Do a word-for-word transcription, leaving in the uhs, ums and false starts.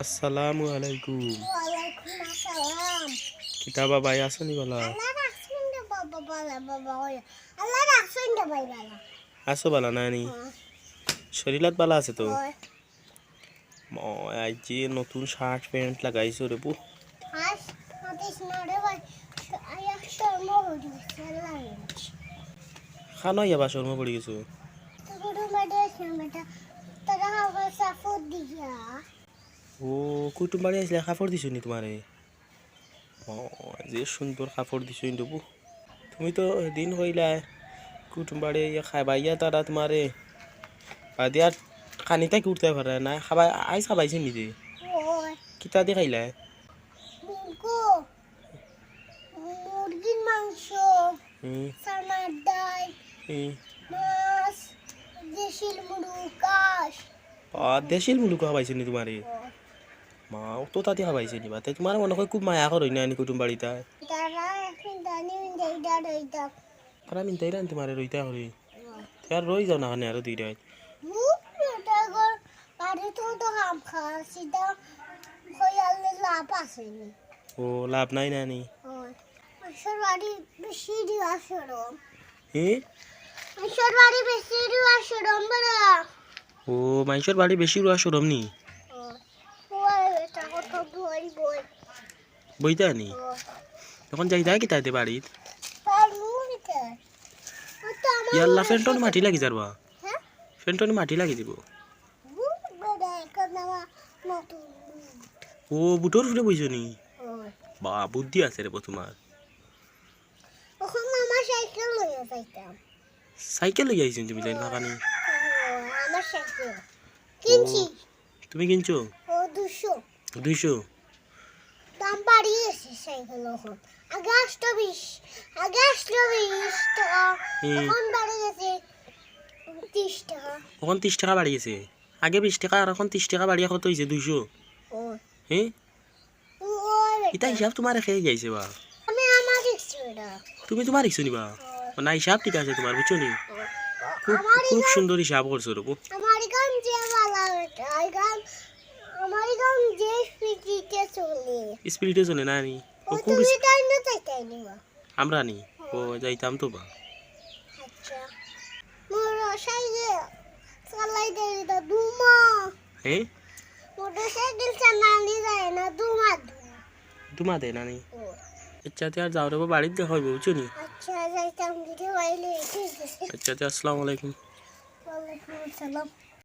আসসালামু আলাইকুম। ওয়ালাইকুম আসসালাম। কিতা বাবা, আছো নি বালা? আল্লাহ রাখছইন রে বাবা, বালা বাবা, ওই আল্লাহ রাখছইন রে ভাই, বালা। আছো বালা নানি? হ্যাঁ। শরীলাত বালা আছে তো? ওই ম-, আইজ যে নতুন শার্ট প্যান্ট লাগাইছো রে বু। আজ মাতিস না রে ভাই, আয়া শর্ম হইছে, আল্লাহ। খানো আবার শর্ম পড়ি গেছো? তো গরু মাঠে আছে বেটা, তারা আমার সাপোর্ট দিয়া। ও, কুটুম বাড়ি আইছলা, কাপড় দিছইন নি তুমারে? ও, যে সুন্দর কাপড় দিছইন রে বু। তুমি তো দিন কইলায় কুটুম বাড়ি আইয়া খাবাইয়া তারা তুমারে। বাদে আর খানিতা কি উঠতে পারে না। খাবাই, আইজ খাবাইছইন নি যে? ওই কিতা দি খাইলায়? মুরগো, মুরগির মাংস, হুম, চানার ডাল, হুম। মাছ, দেশিল মুরগ, কাশ। আ, দেশিল মুরগ খাবাইছইন নি তুমারে? মা, অত তাতি খাবাইছইন নি বা? তে তুমারে মনে কয় খুব মায়া করইন না নি কুটুম বাড়িত? তারা এখন জানি যেটা রইতাম। তারা মিনতাইরা নি তুমারে রইতা করি। তে আর রই যাও না কেনে আরো দুই রাইত? মুখ মোটা কর, বাড়িত তো কাম খাওয়া, সিধা কইয়ালে লাভ আছে নি। ও, লাভ নাই না নি? ওই মাইনষর বাড়ি বেশি রুয়া শরম। হে? মাইনষর বাড়ি বেশি রুয়া শরম বড়। ও, মাইনষর বাড়ি বেশি রুয়া শরম নি? ওই, ওই, এটা কত বই, বই। বইতা নি? ওই, এখন যাইতা কিতা তে বাড়িত? পারমু কিতা? ও তো আমার ইয়াল্লা, বয়স ফেন্টন আছে। মাটি লাগি যারবা। হ্যাঁ? ফেন্টন মাটি লাগি দিব। বুট বেটা, এখন আমার নতুন বুট। ও, বুটর উপরে বইছো নি? ওই, বা, বুদ্ধি আছে রে বো তুমার। এখন আমার সাইকেল লইয়া যাইতাম। সাইকেল লইয়া আইছইন তুমি তাইন ফাঁকানি? ও, আমার সাইকেল। কিনছি। তুমি কিনছো? ও, দুশো। দুইশো? দাম বাড়ি গেছে সাইকেল এখন। আগে আসতো বিশ, আগে আসতো বিশ টাকা, হুম। এখন বাড়ি গেছে তিরিশ টাকা। এখন তিরিশ টাকা বাড়ি গেছে। আগে বিশ টাকা আর এখন তিরিশ টাকা বাড়িয়া কত অইছে? দুইশো? ও, হে? ওই ইতা হিসাব তুমারে কে দিছে বা? আমি আমার ইচ্ছে এটা। তুমি তুমার হিসাব নিবা? না, হিসাব ঠিক আছে তুমার, বুঝছো নি? খুব, আমার খুব সুন্দর হিসাব করছো রে বো। আমার গান যে বালা বেটা, এই গান, আমার গান যে স্পিডে চলে। স্পিডে চলে না নি? ও, ও, খুব তুমি স্পি- তাই না, তাই তাই নিবা। আমরা নি? ও, যাইতাম তো বা। আচ্ছা। মোটরসাইকেল চালাই দেয় এটা ধুমা। হে? মোটরসাইকেল চালানি যায় না, ধুমা, ধুমা। ধুমা দেয় না নি? ও। আচ্ছা, তে আর যাও রে বা, বাড়িত দেখা অইবো, বুঝছো নি? আচ্ছা, যাইতাম দিতে পাইলে ঠিক আছে। আচ্ছা, তে আসসালামু আলাইকুম। ওয়ালাইকুম আসসালাম।